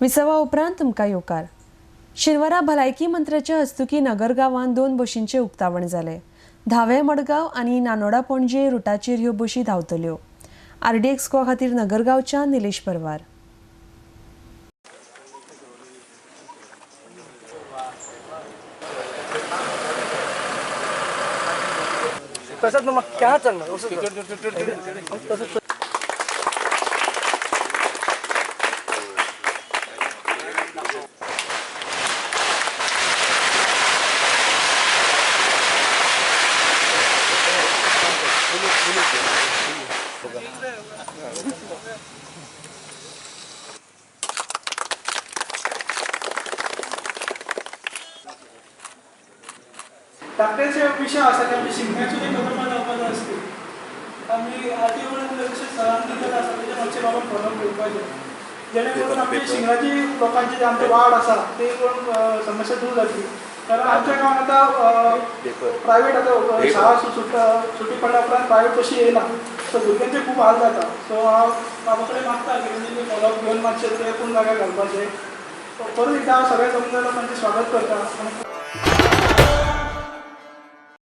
विसवा उपरांत तुमकां येवकार. शेनवारा भलायकी मंत्र्याच्या हस्तुकी नगरगांवांत दोन बशींचें उक्तावण जालें. धावे मडगांव आनी नानोडा पणजे रुटाचेर ह्यो बशी धांवतल्यो. आरडीएक्स गोवा खातीर नगरगांवच्या निलेश परवार. तसंच मग क्या चालणार तसंच. धाकटेशे विशय आसा की आमच्या शिगम्याचो एक कदंबा जावपाचो आसली आमी आरटीओ कडेन तशें सरान दिलेलें आसा तेजें मातशें बाबा फॉलोअप घेवपाचें, जेणे करून आमची शिगम्याची लोकांची जे आमचे वाड आसा ते करून समस्या दूर जातली. कारण आमच्या गांवांत आतां प्रायवेट आतां शाळा सुटी पडल्या उपरांत प्रायवेट कशी येयना, सो भुरग्यांचे खूब हाल जाता. सो हांव बाबा कडेन मागता की तेंचे फॉलोअप घेवन मातशें ते पूण जाग्यार घालपाचें. परत एकदां हांव सगळ्या जमलेल्या लोकांचें स्वागत करता.